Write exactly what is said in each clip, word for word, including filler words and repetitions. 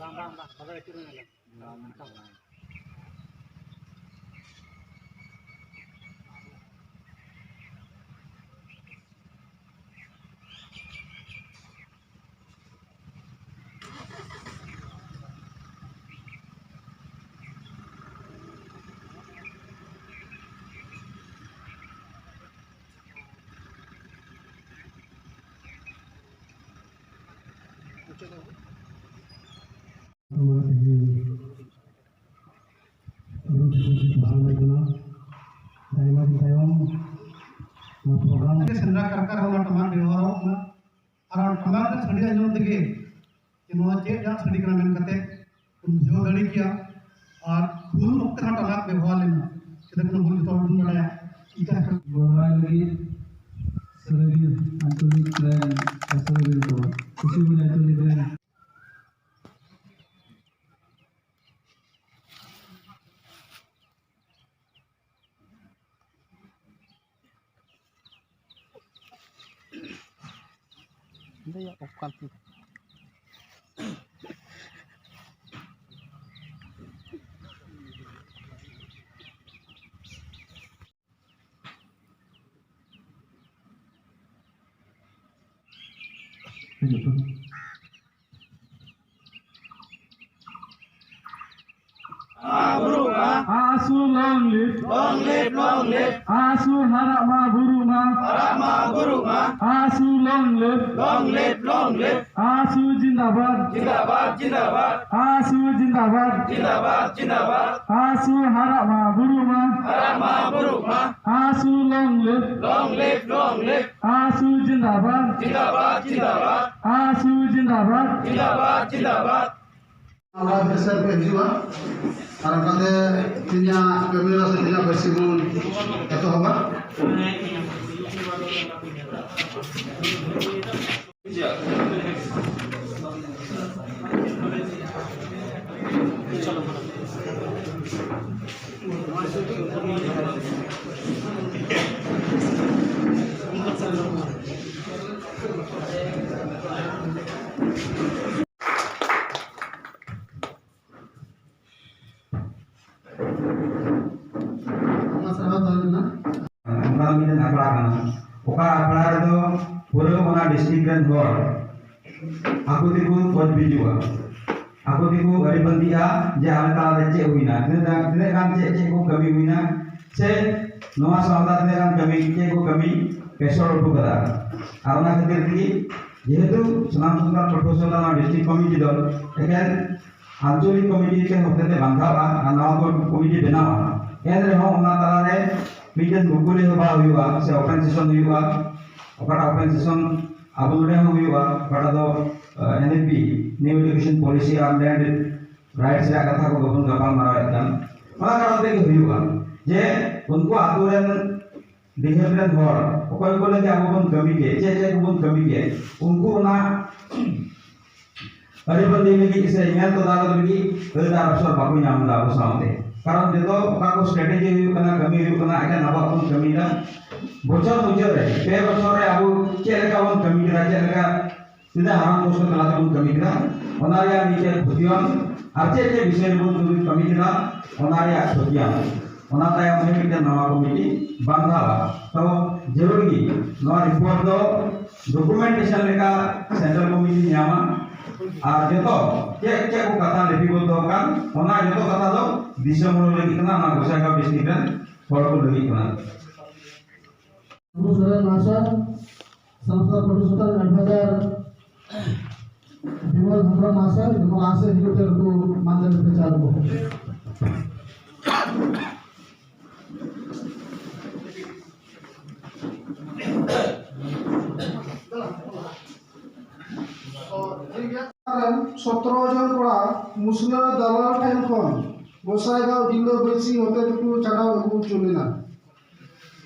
ᱵᱟᱝ, ᱵᱟᱝ, ᱵᱟᱝ, ᱵᱟᱵᱟ ᱟᱹᱪᱩᱨ ᱢᱮ ᱞᱟᱹᱜᱤᱫ᱾ ᱟᱭᱢᱟ ᱫᱤᱱ ᱛᱟᱭᱚᱢ ᱱᱚᱣᱟ program ᱥᱮᱸᱫᱽᱨᱟ ᱠᱟᱨᱠᱟ ᱨᱮᱦᱚᱸ ᱚᱱᱟ ᱴᱟᱢᱟᱠ ᱵᱮᱣᱦᱟᱨᱚᱜ ᱠᱟᱱᱟ᱾ ᱟᱨ ᱚᱱᱟ ᱴᱟᱢᱟᱠ ᱨᱮ ᱥᱟᱰᱮ ᱟᱸᱡᱚᱢ ᱛᱮᱜᱮ ᱡᱮ ᱱᱚᱣᱟ ᱪᱮᱫ ᱨᱮᱱᱟᱜ ᱥᱟᱰᱮ ᱠᱟᱱᱟ ᱢᱮᱱ ᱠᱟᱛᱮ ᱵᱚᱱ ᱵᱩᱡᱷᱟᱹᱣ ᱫᱟᱲᱮ ᱠᱮᱭᱟ᱾ ᱟᱨ ᱦᱩᱞ ᱚᱠᱛᱮ ᱨᱮᱦᱚᱸ ᱴᱟᱢᱟᱠ ᱵᱮᱵᱚᱦᱟᱨ ᱞᱮᱱᱟ, ᱪᱮᱫᱟᱜ ᱠᱟᱱᱟ ᱦᱩᱞ ᱡᱚᱛᱚ ᱦᱚᱲ ᱵᱚᱱ ᱵᱟᱲᱟᱭᱟ᱾ ᱤᱛᱤᱦᱟᱥ ᱜᱚᱲᱚᱣᱟᱭ ᱞᱟᱹᱜᱤᱫ ᱥᱟᱹᱨᱟᱹᱭᱠᱮᱞᱟ ᱟᱧᱪᱚᱞᱤᱠ ᱨᱮᱱ, ᱥᱟᱹᱨᱟᱹᱭᱠᱮᱞᱟ ᱫᱚ ᱯᱚᱥᱪᱤᱢ ᱵᱚᱨᱫᱷᱚᱢᱟᱱ ᱟᱧᱪᱚᱞᱤᱠ ᱨᱮᱱ ᱫᱮᱭᱟ ᱚᱠᱟᱞ ᱛᱮ᱾ ᱟᱥᱩ long live, long live, long live. ᱟᱥᱩ ᱦᱟᱨᱟᱜ ᱢᱟ ᱵᱩᱨᱩ ᱢᱟ, ᱦᱟᱨᱟᱜ ᱢᱟ ᱵᱩᱨᱩ ᱢᱟ. ᱟᱥᱩ long live, long live, long live. ᱟᱥᱩ ᱡᱤᱱᱫᱟᱵᱟᱫ, ᱡᱤᱱᱫᱟᱵᱟᱫ, ᱡᱤᱱᱫᱟᱵᱟᱫ. ᱟᱥᱩ ᱡᱤᱱᱫᱟᱵᱟᱫ, ᱡᱤᱱᱫᱟᱵᱟᱫ, ᱡᱤᱱᱫᱟᱵᱟᱫ. ᱟᱥᱩ ᱦᱟᱨᱟᱜ ᱢᱟ ᱵᱩᱨᱩ ᱢᱟ, ᱦᱟᱨᱟᱜ ᱢᱟ ᱵᱩᱨᱩ ᱢᱟ. ᱟᱥᱩ long live, long live, long live. ᱟᱥᱩ ᱡᱤᱱᱫᱟᱵᱟᱫ, ᱡᱤᱱᱫᱟᱵᱟᱫ, ᱡᱤᱱᱫᱟᱵᱟᱫ. ᱟᱥᱩ ᱡᱤᱱᱫᱟᱵᱟᱫ, ᱡᱤᱱᱫᱟᱵᱟᱫ, ᱡᱤᱱᱫᱟᱵᱟᱫ. ᱟᱵᱚᱣᱟᱜ ᱵᱤᱥᱚᱭ ᱠᱚ ᱦᱤᱡᱩᱜᱼᱟ᱾ ᱟᱨ ᱚᱱᱠᱟᱛᱮ ᱛᱮᱦᱮᱧᱟᱜ ᱠᱟᱹᱢᱤ ᱦᱚᱨᱟ ᱥᱮ ᱛᱮᱦᱮᱧᱟᱜ ᱯᱟᱹᱨᱥᱤ ᱵᱚᱱ ᱮᱛᱚᱦᱚᱵᱟ᱾ ᱰᱤᱥᱴᱨᱤᱠᱴ ᱨᱮᱱ ᱦᱚᱲ ᱟᱠᱚ ᱛᱮᱠᱚ ᱠᱷᱚᱡᱽ ᱵᱤᱡᱩᱜᱼᱟ, ᱟᱠᱚ ᱛᱮᱠᱚ ᱟᱹᱨᱤᱵᱟᱸᱫᱤᱜᱼᱟ ᱡᱮ ᱟᱞᱮ ᱛᱟᱞᱟᱨᱮ ᱪᱮᱫ ᱦᱩᱭᱱᱟ, ᱛᱤᱱᱟᱹᱜ ᱜᱟᱱ, ᱛᱤᱱᱟᱹᱜ ᱜᱟᱱ ᱪᱮᱫ, ᱪᱮᱫ ᱠᱚ ᱠᱟᱹᱢᱤ ᱦᱩᱭᱱᱟ, ᱥᱮ ᱱᱚᱣᱟ ᱥᱟᱶᱛᱟ ᱛᱤᱱᱟᱹᱜ ᱜᱟᱱ ᱠᱟᱹᱢᱤ, ᱪᱮᱫ ᱠᱚ ᱠᱟᱹᱢᱤ ᱯᱮᱥᱚᱲ ᱦᱚᱴᱚ ᱠᱟᱫᱟ᱾ ᱟᱨ ᱚᱱᱟ ᱠᱷᱟᱹᱛᱤᱨ ᱛᱮᱜᱮ ᱡᱮᱦᱮᱛᱩ ᱥᱟᱱᱟᱢ ᱥᱟᱱᱛᱟᱲ ᱯᱟᱹᱴᱷᱩᱣᱟᱹ ᱥᱟᱶᱛᱟ ᱱᱚᱣᱟ ᱰᱤᱥᱴᱨᱤᱠᱴ ᱠᱚᱢᱤᱴᱤ ᱫᱚ ᱮᱠᱮᱱ ᱟᱧᱪᱚᱞᱤᱠ ᱠᱚᱢᱤᱴᱤ ᱛᱮ ᱦᱚᱛᱮᱛᱮ ᱵᱟᱸᱫᱷᱟᱜᱼᱟ ᱟᱨ ᱱᱟᱣᱟ ᱠᱚ ᱠᱚᱢᱤᱴᱤ ᱵᱮᱱᱟᱣᱟ, ᱮᱱ ᱨᱮᱦᱚᱸ ᱚᱱᱟ ᱛᱟᱞᱟᱨᱮ ᱢᱤᱫᱴᱮᱱ ᱵᱩᱠᱩᱞᱤ ᱦᱚᱵᱟ ᱦᱩᱭᱩᱜᱼᱟ ᱥᱮ ᱳᱯᱮᱱ ᱥᱮᱥᱚᱱ ᱦᱩᱭᱩᱜᱼᱟ᱾ ᱚᱠᱟᱴᱟᱜ ᱳᱯᱮᱱ ᱥᱮᱥᱚᱱ ᱟᱵᱚ ᱱᱚᱰᱮ ᱦᱚᱸ ᱦᱩᱭᱩᱜᱼᱟ, ᱚᱠᱟᱴᱟᱜ ᱫᱚ N E P, new education policy ᱟᱨ ᱞᱮᱱᱰ ᱨᱟᱭᱤᱴᱥ ᱨᱮᱭᱟᱜ ᱠᱟᱛᱷᱟ ᱠᱚ ᱵᱟᱵᱚᱱ ᱜᱟᱯᱟᱞ ᱢᱟᱨᱟᱣᱮᱫ ᱠᱟᱱ, ᱚᱱᱟ ᱠᱟᱨᱚᱱ ᱛᱮᱜᱮ ᱦᱩᱭᱩᱜᱼᱟ ᱡᱮ ᱩᱱᱠᱩ ᱟᱛᱳ ᱨᱮᱱ ᱰᱤᱦᱟᱹᱛ ᱨᱮᱱ ᱦᱚᱲ ᱚᱠᱚᱭ ᱠᱚ ᱞᱟᱹᱜᱤᱫ ᱟᱵᱚ ᱵᱚᱱ ᱠᱟᱹᱢᱤ ᱠᱮᱫ, ᱪᱮᱫ ᱪᱮᱫ ᱠᱚᱵᱚᱱ ᱠᱟᱹᱢᱤ ᱠᱮᱫ, ᱩᱱᱠᱩ ᱚᱱᱟ ᱟᱹᱨᱤᱵᱟᱹᱫᱤ ᱞᱟᱹᱜᱤᱫ ᱥᱮ ᱧᱮᱞ ᱛᱚᱫᱟᱨᱚᱫ ᱞᱟᱹᱜᱤᱫ ᱟᱹᱫ ᱟᱨ ᱚᱯᱥᱚᱨ ᱵᱟᱠᱚ ᱧᱟᱢ ᱮᱫᱟ ᱟᱵᱚ ᱥᱟᱶᱛᱮ᱾ ᱠᱟᱨᱚᱱ ᱡᱚᱛᱚ ᱚᱠᱟ ᱠᱚ ᱥᱴᱨᱮᱴᱮᱡᱤ ᱦᱩᱭᱩᱜ ᱠᱟᱱᱟ, ᱠᱟᱹᱢᱤ ᱦᱩᱭᱩᱜ ᱠᱟᱱᱟ, ᱮᱠᱮᱱ ᱟᱵᱚᱣᱟᱜ ᱵᱚᱱ ᱠᱟᱹᱢᱤᱭᱮᱫᱟ᱾ ᱵᱚᱪᱷᱚᱨ ᱢᱩᱪᱟᱹᱫ ᱨᱮ, ᱯᱮ ᱵᱚᱪᱷᱚᱨ ᱨᱮ ᱟᱵᱚ ᱪᱮᱫ ᱞᱮᱠᱟ ᱵᱚᱱ ᱠᱟᱹᱢᱤ ᱠᱮᱫᱟ, ᱪᱮᱫ ᱞᱮᱠᱟ ᱛᱤᱱᱟᱹᱜ ᱦᱟᱲᱟᱢ ᱠᱚᱥᱴᱚ ᱛᱟᱞᱟ ᱛᱮᱵᱚᱱ ᱠᱟᱹᱢᱤ ᱠᱮᱫᱟ, ᱚᱱᱟ ᱨᱮᱭᱟᱜ ᱢᱤᱫᱴᱮᱱ ᱠᱷᱚᱛᱤᱭᱟᱱ, ᱟᱨ ᱪᱮᱫ ᱪᱮᱫ ᱵᱤᱥᱚᱭ ᱨᱮᱵᱚᱱ ᱠᱟᱹᱢᱤ, ᱠᱟᱹᱢᱤ ᱠᱮᱫᱟ, ᱚᱱᱟ ᱨᱮᱭᱟᱜ ᱠᱷᱚᱛᱤᱭᱟᱱ᱾ ᱚᱱᱟ ᱛᱟᱭᱚᱢ ᱨᱮ ᱢᱤᱫᱴᱮᱱ ᱱᱟᱣᱟ ᱠᱚᱢᱤᱴᱤ ᱵᱟᱝ ᱫᱷᱟᱣᱟ᱾ ᱛᱚ ᱡᱟᱹᱨᱩᱲ ᱜᱮ ᱱᱚᱣᱟ ᱨᱤᱯᱳᱨᱴ ᱫᱚ ᱰᱚᱠᱩᱢᱮᱱᱴᱮᱥᱚᱱ ᱞᱮᱠᱟ ᱥᱮᱱᱴᱨᱟᱞ ᱠᱚᱢᱤᱴᱤ ᱧᱟᱢᱟ, ᱟᱨ ᱡᱚᱛᱚ ᱪᱮᱫ ᱪᱮᱫ ᱠᱚ ᱠᱟᱛᱷᱟ ᱞᱤᱯᱤᱵᱚᱫᱽᱫᱷᱚ ᱟᱠᱟᱱ, ᱚᱱᱟ ᱡᱚᱛᱚ ᱠᱟᱛᱷᱟ ᱫᱚ ᱫᱤᱥᱚᱢ ᱦᱚᱲ ᱞᱟᱹᱜᱤᱫ ᱠᱟᱱᱟ, ᱚᱱᱟ ᱜᱚᱸᱥᱟᱭᱜᱟᱸᱣ ᱰᱤᱥᱴᱨᱤᱠᱴ ᱨᱮᱱ ᱦᱚᱲ ᱠᱚ ᱞᱟᱹᱜᱤᱫ ᱠᱟᱱᱟ᱾ ᱥᱚᱨᱮᱱ ᱢᱟᱦᱟᱥᱚᱭ, ᱥᱟᱶᱛᱟ ᱯᱟᱹᱴᱷᱩᱣᱟᱹ ᱥᱟᱶᱛᱟ ᱨᱮᱱ ᱮᱰᱵᱷᱟᱭᱡᱟᱨ ᱵᱤᱢᱚᱞ ᱦᱮᱢᱵᱨᱚᱢ ᱢᱟᱦᱟᱥᱚᱭ, ᱡᱮᱢᱚᱱ ᱟᱥᱮ ᱦᱤᱡᱩᱜ ᱛᱮ ᱩᱱᱠᱩ ᱢᱟᱱ ᱫᱟᱲᱮ ᱯᱮ ᱪᱟᱞ ᱠᱚ᱾ ᱥᱚᱛᱨᱚ ᱡᱚᱱ ᱠᱚᱲᱟ ᱢᱩᱥᱞᱟᱹ ᱫᱟᱞᱟᱞ ᱴᱷᱮᱱ ᱠᱷᱚᱱ ᱜᱚᱸᱥᱟᱭᱜᱟᱸᱣ ᱡᱤᱞᱟᱹ ᱵᱟᱹᱭᱥᱤ ᱦᱚᱛᱮ ᱛᱮᱠᱚ ᱪᱷᱟᱰᱟᱣ ᱟᱹᱜᱩ ᱦᱚᱪᱚ ᱞᱮᱱᱟ᱾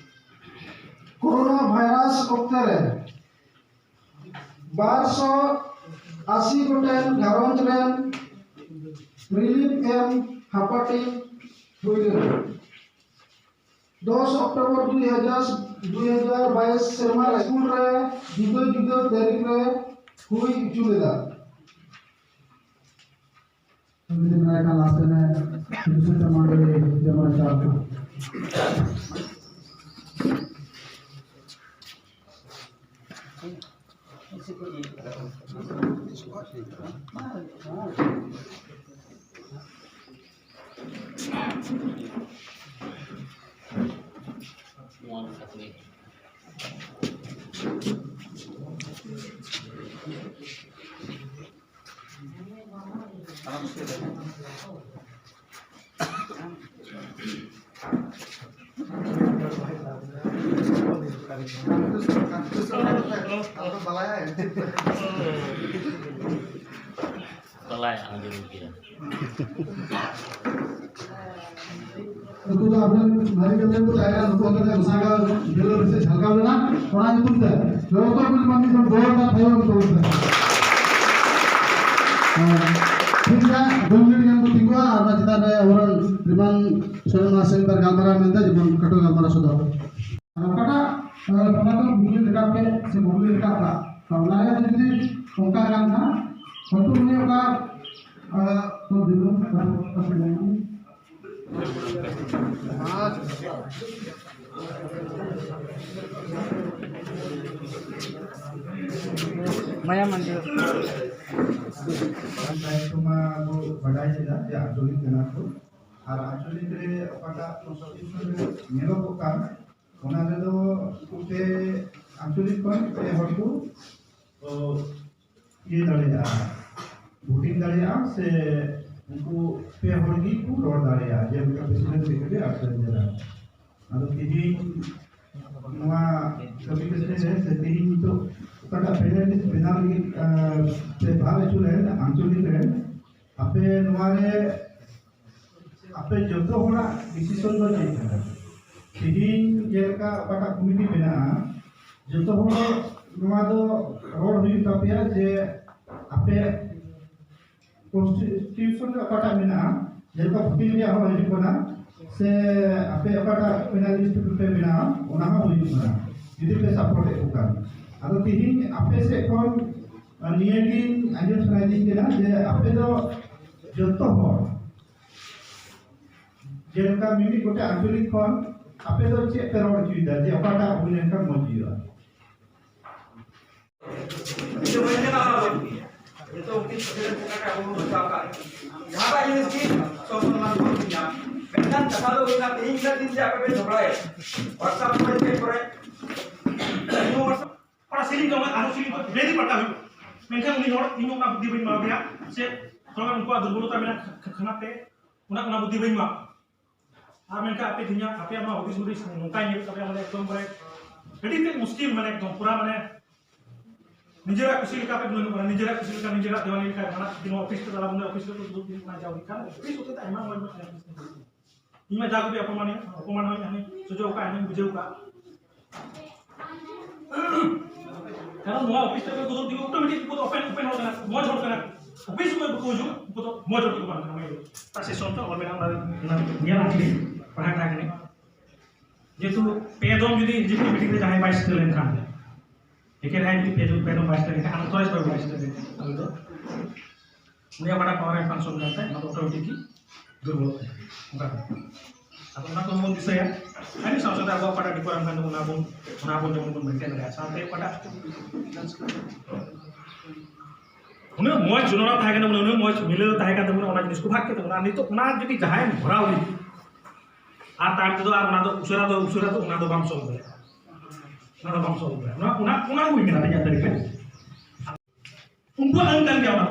ᱠᱳᱨᱳᱱᱟ ᱵᱷᱟᱭᱨᱟᱥ ᱚᱠᱛᱮ ᱨᱮ ᱵᱟᱨᱥᱚ ᱟᱥᱤ ᱜᱚᱴᱮᱱ ᱜᱷᱟᱨᱚᱸᱡᱽ ᱨᱮᱱ ᱨᱤᱞᱤᱯ ᱮᱢ ᱦᱟᱯᱟᱴᱤᱧ ᱦᱩᱭ ᱞᱮᱱᱟ᱾ ᱫᱚᱥ ᱚᱠᱴᱳᱵᱚᱨ ᱫᱩᱭ ᱦᱟᱡᱟᱨ, ᱫᱩᱭ ᱦᱟᱡᱟᱨ ᱵᱟᱭᱤᱥ ᱥᱮᱨᱢᱟ ᱨᱮ ᱥᱠᱩᱞ ᱨᱮ ᱡᱩᱫᱟᱹ ᱡᱩᱫᱟᱹ ᱛᱟᱹᱨᱤᱠᱷ ᱨᱮ ᱦᱩᱭ ᱦᱚᱪᱚ ᱞᱮᱫᱟ᱾ ᱡᱩᱫᱤ ᱢᱮᱱᱟᱭ ᱠᱷᱟᱱ ᱞᱟᱥᱴ ᱨᱮ ᱵᱤᱫᱩ ᱪᱟᱸᱫᱟᱱ ᱢᱟᱹᱱᱰᱤ ᱡᱮᱢᱚᱱ ᱪᱟᱞ ᱠᱚ᱾ ᱵᱟᱞᱟᱭ ᱟᱸᱡᱚᱢ ᱜᱮᱭᱟ᱾ ᱱᱩᱠᱩ ᱫᱚ ᱟᱵᱚᱨᱮᱱ ᱢᱟᱨᱮ ᱠᱟᱛᱮ ᱠᱚ ᱛᱟᱦᱮᱸ ᱠᱟᱱᱟ, ᱱᱩᱠᱩ ᱦᱚᱛᱮ ᱛᱮ ᱜᱚᱥᱟᱸᱭ ᱜᱟᱲ ᱡᱮᱞᱟ ᱨᱮ ᱥᱮ ᱡᱷᱟᱲᱜᱨᱟᱢ ᱨᱮᱱᱟᱜ, ᱚᱱᱟ ᱧᱩᱛᱩᱢ ᱛᱮ ᱡᱚᱛᱚ ᱠᱚ ᱢᱤᱫ ᱫᱚᱢ ᱡᱳᱨᱫᱟᱨ ᱛᱷᱟᱭᱚ ᱮᱢ ᱛᱟᱵᱚᱱ ᱯᱮ᱾ ᱦᱮᱸ, ᱴᱷᱤᱠ ᱜᱮᱭᱟ, ᱫᱩ ᱢᱤᱱᱤᱴ ᱜᱟᱱ ᱠᱚ ᱛᱤᱸᱜᱩᱜᱼᱟ, ᱟᱨ ᱚᱱᱟ ᱪᱮᱛᱟᱱ ᱨᱮ ᱟᱵᱚᱨᱮᱱ ᱥᱨᱤᱢᱟᱱ ᱥᱚᱨᱮᱱ ᱢᱟᱦᱟᱥᱚᱭ ᱢᱤᱫ ᱵᱟᱨ ᱜᱟᱞᱢᱟᱨᱟᱣ ᱢᱮᱱᱛᱮ, ᱡᱮᱢᱚᱱ ᱠᱷᱟᱴᱚ ᱜᱟᱞᱢᱟᱨᱟᱣ ᱥᱚᱫᱚᱨ᱾ ᱟᱨ ᱚᱠᱟᱴᱟᱜ, ᱟᱸ, ᱯᱷᱚᱞᱟ ᱫᱚ ᱵᱩᱜᱞᱤ ᱨᱟᱠᱟᱵ ᱠᱮᱫ ᱥᱮ ᱵᱩᱜᱞᱤ ᱨᱟᱠᱟᱵ ᱠᱟᱜ, ᱛᱚ ᱚᱱᱟ ᱨᱮ ᱡᱩᱫᱤ ᱚᱱᱠᱟ ᱠᱟᱱ ᱠᱷᱟᱱ, ᱦᱚᱭᱛᱳ ᱩᱱᱤ ᱚᱠᱟ, ᱟᱸ, ᱛᱚ ᱫᱤᱱᱟᱹᱢ ᱢᱟᱭᱟ ᱢᱚᱱᱫᱤᱨ᱾ ᱫᱟᱭᱤᱛᱛᱚ ᱢᱟ ᱵᱚ ᱵᱟᱰᱟᱭ ᱠᱮᱫᱟ ᱡᱮ ᱟᱧᱪᱚᱞᱤᱠ ᱠᱟᱱᱟ ᱠᱚ, ᱟᱨ ᱟᱧᱪᱚᱞᱤᱠ ᱨᱮ ᱚᱠᱟᱴᱟᱜ ᱠᱚᱱᱥᱴᱤᱴᱩᱭᱩᱥᱚᱱ ᱨᱮ ᱧᱮᱞᱚᱜᱚᱜ ᱠᱟᱱ, ᱚᱱᱟ ᱨᱮᱫᱚ ᱩᱱᱠᱩ ᱯᱮ ᱟᱧᱪᱚᱞᱤᱠ ᱠᱷᱚᱱ ᱯᱮ ᱦᱚᱲ ᱠᱚ, ᱠᱚ ᱤᱭᱟᱹ ᱫᱟᱲᱮᱭᱟᱜᱼᱟ, ᱵᱷᱳᱴᱤᱝ ᱫᱟᱲᱮᱭᱟᱜᱼᱟ, ᱥᱮ ᱩᱱᱠᱩ ᱯᱮ ᱦᱚᱲ ᱜᱮ ᱠᱚ ᱨᱚᱲ ᱫᱟᱲᱮᱭᱟᱜᱼᱟ, ᱡᱮᱞᱮᱠᱟ ᱯᱨᱮᱥᱤᱰᱮᱱᱴ, ᱥᱮᱠᱨᱮᱴᱟᱨᱤ ᱟᱨ ᱴᱨᱮᱡᱟᱨᱟᱨ᱾ ᱟᱫᱚ ᱛᱮᱦᱮᱧ ᱱᱚᱣᱟ ᱠᱟᱹᱢᱤ ᱠᱟᱹᱥᱱᱤ ᱨᱮ ᱥᱮ ᱛᱮᱦᱮᱧ ᱱᱤᱛᱚᱜ ᱚᱠᱟᱴᱟᱜ ᱯᱮᱱᱮᱞ ᱞᱤᱥᱴ ᱵᱮᱱᱟᱣ ᱞᱟᱹᱜᱤᱫ, ᱟᱸ, ᱯᱮ ᱵᱷᱟᱜᱽ ᱦᱚᱪᱚ ᱞᱮᱱ ᱟᱧᱪᱚᱞᱤᱠ ᱨᱮ, ᱟᱯᱮ ᱱᱚᱣᱟ ᱨᱮ ᱟᱯᱮ ᱡᱚᱛᱚ ᱦᱚᱲᱟᱜ ᱰᱤᱥᱤᱥᱚᱱ ᱫᱚ ᱪᱮᱫ ᱠᱟᱱᱟ? ᱛᱮᱦᱮᱧ ᱡᱮᱞᱮᱠᱟ ᱚᱠᱟᱴᱟᱜ ᱠᱚᱢᱤᱴᱤ ᱢᱮᱱᱟᱜᱼᱟ, ᱡᱚᱛᱚ ᱦᱚᱲ ᱱᱚᱣᱟ ᱫᱚ ᱨᱚᱲ ᱦᱩᱭᱩᱜ ᱛᱟᱯᱮᱭᱟ ᱡᱮ ᱟᱯᱮ ᱠᱚᱱᱥᱴᱤᱴᱤᱭᱩᱥᱚᱱ ᱨᱮ ᱚᱠᱟᱴᱟᱜ ᱢᱮᱱᱟᱜᱼᱟ, ᱡᱮᱞᱮᱠᱟ ᱵᱷᱳᱴᱤᱝ ᱨᱮᱭᱟᱜ ᱦᱚᱸ ᱦᱤᱡᱩᱜ ᱠᱟᱱᱟ, ᱥᱮ ᱟᱯᱮ ᱚᱠᱟᱴᱟᱜ ᱯᱮᱱᱟᱞᱤᱥᱴ ᱯᱮ ᱢᱮᱱᱟᱜᱼᱟ, ᱚᱱᱟ ᱦᱚᱸ ᱦᱩᱭᱩᱜ ᱠᱟᱱᱟ, ᱡᱩᱫᱤ ᱯᱮ ᱥᱟᱯᱳᱨᱴ ᱮᱫ ᱠᱚ ᱠᱷᱟᱱ᱾ ᱟᱫᱚ ᱛᱮᱦᱮᱧ ᱟᱯᱮ ᱥᱮᱫ ᱠᱷᱚᱱ ᱟᱨ ᱱᱤᱭᱟᱹ ᱜᱮ ᱟᱸᱡᱚᱢ ᱥᱟᱱᱟᱭᱮᱫᱤᱧ ᱠᱟᱱᱟ ᱡᱮ ᱟᱯᱮ ᱫᱚ ᱡᱚᱛᱚ ᱦᱚᱲ, ᱡᱮᱞᱮᱠᱟ ᱢᱤᱢᱤᱫ ᱜᱚᱴᱮᱡ ᱟᱧᱪᱚᱞᱤᱠ ᱠᱷᱚᱱ ᱟᱯᱮ ᱫᱚ ᱪᱮᱫ ᱯᱮ ᱨᱚᱲ ᱦᱚᱪᱚᱭᱮᱫᱟ ᱡᱮ ᱚᱠᱟᱴᱟᱜ ᱦᱩᱭ ᱞᱮᱱᱠᱷᱟᱱ ᱢᱚᱡᱽ ᱦᱩᱭᱩᱜᱼᱟ? ᱱᱤᱛᱚᱜ ᱩᱱᱠᱤᱱ ᱯᱨᱚᱥᱤᱰᱮᱱᱴ ᱞᱮᱠᱟᱛᱮ ᱟᱵᱚ ᱵᱚᱱ ᱵᱟᱧᱪᱟᱣ ᱟᱠᱟᱫ᱾ ᱡᱟᱦᱟᱸᱴᱟᱜ ᱡᱤᱱᱤᱥ ᱜᱮ ᱥᱚᱢᱟᱫᱷᱟᱱ ᱵᱚᱱ ᱧᱟᱢ᱾ ᱢᱮᱱᱠᱷᱟᱱ ᱠᱟᱛᱷᱟ ᱫᱚ ᱦᱩᱭᱱᱟ, ᱛᱮᱦᱮᱧ ᱩᱱᱟᱹᱜ ᱫᱤᱱ ᱡᱮ ᱟᱯᱮ ᱯᱮ ᱡᱷᱚᱜᱽᱲᱟᱭᱟ, WhatsApp ᱠᱚᱨᱮ, ᱪᱮᱫ ᱠᱚᱨᱮ, ᱱᱚᱣᱟ WhatsApp ᱚᱱᱟ ᱥᱤᱞᱤᱝ ᱫᱚ ᱟᱨᱦᱚᱸ ᱥᱤᱞᱤᱝ ᱠᱚ ᱵᱮᱫᱤ ᱯᱟᱞᱴᱟᱣ ᱦᱩᱭᱩᱜᱼᱟ᱾ ᱢᱮᱱᱠᱷᱟᱱ ᱩᱱᱤ ᱦᱚᱲ, ᱤᱧ ᱚᱱᱟ ᱵᱩᱫᱽᱫᱷᱤ ᱵᱟᱹᱧ ᱮᱢᱟ ᱫᱮᱭᱟ, ᱥᱮ ᱛᱷᱚᱲᱟ ᱩᱱᱠᱩᱣᱟᱜ ᱫᱩᱨᱵᱚᱞᱚᱛᱟ ᱢᱮᱱᱟᱜ ᱠᱷᱟᱱᱟ ᱛᱮ ᱚᱱᱟ, ᱚᱱᱟ ᱵᱩᱫᱽᱫᱷᱤ ᱵᱟᱹᱧ ᱮᱢᱟ᱾ ᱟᱨ ᱢᱮᱱᱠᱷᱟᱱ ᱟᱯᱮ ᱛᱮᱦᱮᱧᱟᱜ ᱟᱯᱮᱭᱟᱜ ᱱᱚᱣᱟ ᱦᱩᱫᱤᱥ ᱦᱩᱫᱤᱥ ᱱᱚᱝᱠᱟᱧ ᱧᱮᱞ ᱛᱟᱯᱮᱭᱟ, ᱢᱟᱱᱮ ᱮᱠᱫᱚᱢ ᱯᱩᱨᱟᱹ ᱟᱹᱰᱤ ᱛᱮᱫ ᱢᱩᱥᱠᱤᱞ, ᱢᱟᱱᱮ ᱮᱠᱫᱚᱢ ᱯᱩᱨᱟ ᱢᱟᱱᱮ ᱱᱤᱡᱮᱨᱟᱜ ᱠᱩᱥᱤ ᱞᱮᱠᱟ ᱯᱮ ᱜᱩᱱᱟᱹᱱᱚᱜ ᱠᱟᱱᱟ, ᱱᱤᱡᱮᱨᱟᱜ ᱠᱩᱥᱤ ᱞᱮᱠᱟ, ᱱᱤᱡᱮᱨᱟᱜ ᱫᱮᱣᱟᱱᱤ ᱞᱮᱠᱟ ᱡᱟᱦᱟᱱᱟᱜ ᱡᱩᱫᱤ ᱱᱚᱣᱟ ᱚᱯᱷᱤᱥ ᱛᱮ ᱪᱟᱞᱟᱣ ᱵᱚᱱ ᱚᱯᱷᱤᱥ ᱨᱮ ᱫᱩᱲᱩᱵ ᱫᱩᱲᱩᱵ ᱚᱱᱟ ᱡᱟᱣ ᱜᱮ ᱠᱟᱱᱟ, ᱚᱯᱷᱤᱥ ᱦᱚᱛᱮ ᱛᱮ ᱟᱭᱢᱟ ᱢᱚᱡᱽ ᱢᱚᱡᱽ ᱡᱟᱦᱟᱸ ᱤᱧ ᱢᱟ ᱡᱟ ᱠᱚᱜᱮ ᱚᱯᱚᱢᱟᱱ, ᱚᱯᱚᱢᱟᱱ ᱦᱚᱸᱧ ᱦᱟᱱᱮ ᱥᱚᱡᱷᱮ ᱟᱠᱟᱫ, ᱦᱟᱱᱮᱧ ᱵᱩᱡᱷᱟᱹᱣ ᱟᱠᱟᱫ᱾ ᱠᱟᱨᱚᱱ ᱱᱚᱣᱟ ᱚᱯᱷᱤᱥ ᱨᱮ ᱫᱩᱲᱩᱵ ᱫᱩᱲᱩᱵ ᱚᱴᱳᱢᱮᱴᱤᱠ ᱩᱱᱠᱩ ᱫᱚ ᱳᱯᱮᱱ, ᱳᱯᱮᱱ ᱦᱚᱲ ᱠᱟᱱᱟ, ᱢᱚᱡᱽ ᱦᱚᱲ ᱠᱟᱱᱟ᱾ ᱚᱯᱷᱤᱥ ᱥᱚᱢᱚᱭ ᱵᱟᱠᱚ ᱦᱤᱡᱩᱜ, ᱩᱱᱠᱩ ᱫᱚ ᱢᱚᱡᱽ ᱦᱚᱲ ᱠᱚ ᱵᱟᱝ ᱠᱟᱱᱟ᱾ ᱚᱱᱟ ᱥᱮᱥᱚᱱ ᱛᱮ ᱚᱞ ᱢᱮᱱᱟᱜᱼᱟ, ᱚᱱᱟ ᱧᱮᱞ ᱟᱠᱟᱫᱟᱹᱧ, ᱯᱟᱲᱦᱟᱣ ᱟᱠᱟᱫᱟᱹᱧ᱾ ᱡᱮᱦᱮᱛᱩ ᱯᱮ ᱫᱚᱢ ᱡᱩᱫᱤ ᱮᱠᱡᱤᱠᱤᱭᱩᱴᱤᱵᱷ ᱢᱤᱴᱤᱝ ᱨᱮ ᱡᱟᱦᱟᱸᱭ ᱵᱟᱭ ᱥᱮᱴᱮᱨ ᱞᱮᱱᱠᱷᱟᱱ, ᱮᱠᱮᱱ ᱡᱟᱦᱟᱸᱭ ᱡᱩᱫᱤ ᱯᱮ ᱫᱚᱢ, ᱯᱮ ᱫᱚᱢ ᱵᱟᱭ ᱥᱮᱴᱮᱨ ᱞᱮᱱᱠᱷᱟᱱ, ᱟᱱᱚᱛᱷᱚᱨᱟᱭᱤᱡᱽ ᱵᱟᱭ ᱥᱮᱴᱮᱨ ᱞᱮᱱᱠᱷᱟᱱ, ᱛᱟᱦᱚᱞᱮ ᱫᱚ ᱩᱱᱤᱭᱟᱜ ᱚᱠᱟᱴᱟᱜ ᱯᱟᱣᱟᱨ ᱮ ᱯᱷᱟᱝᱥᱚᱱ ᱠᱟᱱ ᱛᱟᱭ, ᱚᱱᱟ ᱫᱚ ᱚᱴᱳᱢᱮᱴᱤᱠᱞᱤ ᱫᱩᱨᱵᱚᱞᱚᱜ ᱛᱟᱭᱟ᱾ ᱚᱱᱠᱟ ᱠᱟᱱᱟ᱾ ᱟᱫᱚ ᱚᱱᱟ ᱠᱚ ᱵᱚᱱ ᱫᱤᱥᱟᱹᱭᱟ᱾ ᱟᱹᱰᱤ ᱥᱟᱶ ᱥᱟᱶᱛᱮ ᱟᱵᱚᱣᱟᱜ ᱚᱠᱟᱴᱟᱜ ᱰᱤᱯᱟᱨᱴᱢᱮᱱᱴ ᱠᱟᱱ ᱛᱟᱵᱚᱱᱟ, ᱚᱱᱟ ᱵᱚᱱ, ᱚᱱᱟ ᱵᱚᱱ ᱡᱮᱢᱚᱱ ᱵᱚᱱ ᱢᱮᱱᱴᱮᱱ ᱫᱟᱲᱮᱭᱟᱜᱼᱟ᱾ ᱥᱟᱶᱛᱮ ᱚᱠᱟᱴᱟᱜ ᱩᱱᱟᱹᱜ ᱢᱚᱡᱽ ᱡᱚᱱᱚᱲᱟ ᱛᱟᱦᱮᱸ ᱠᱟᱱ ᱛᱟᱵᱚᱱᱟ, ᱩᱱᱟᱹᱜ ᱢᱚᱡᱽ ᱢᱤᱞᱟᱹᱣ ᱛᱟᱦᱮᱸ ᱠᱟᱱ ᱛᱟᱵᱚᱱᱟ, ᱚᱱᱟ ᱡᱤᱱᱤᱥ ᱠᱚ ᱵᱷᱟᱜᱽ ᱠᱮᱫ ᱛᱟᱵᱚᱱᱟ᱾ ᱟᱨ ᱱᱤᱛᱚᱜ ᱚᱱᱟ ᱡᱩᱫᱤ ᱡᱟᱦᱟᱸᱭ ᱵᱷᱚᱨᱟᱣ ᱞᱟᱹᱜᱤᱫ, ᱟᱨ ᱛᱟᱭᱚᱢ ᱛᱮᱫᱚ ᱟᱨ ᱚᱱᱟ ᱫᱚ ᱩᱥᱟᱹᱨᱟ ᱫᱚ, ᱩᱥᱟᱹᱨᱟ ᱫᱚ ᱚᱱᱟ ᱫᱚ ᱵᱟᱢ ᱥᱚᱞᱵᱷ ᱫᱟᱲᱮᱭᱟᱜᱼᱟ᱾ ᱚᱱᱟ ᱫᱚ ᱵᱟᱢ ᱥᱚᱞᱵᱷ ᱫᱟᱲᱮᱭᱟᱜᱼᱟ᱾ ᱚᱱᱟ, ᱚᱱᱟ, ᱚᱱᱟ ᱠᱚ ᱢᱮᱱᱟ ᱛᱮᱦᱮᱧᱟᱜ ᱛᱟᱹᱨᱤᱠᱷ ᱨᱮ᱾ ᱩᱱᱠᱩᱣᱟᱜ ᱟᱹᱱ ᱠᱟᱱ ᱜᱮᱭᱟ ᱚᱱᱟ᱾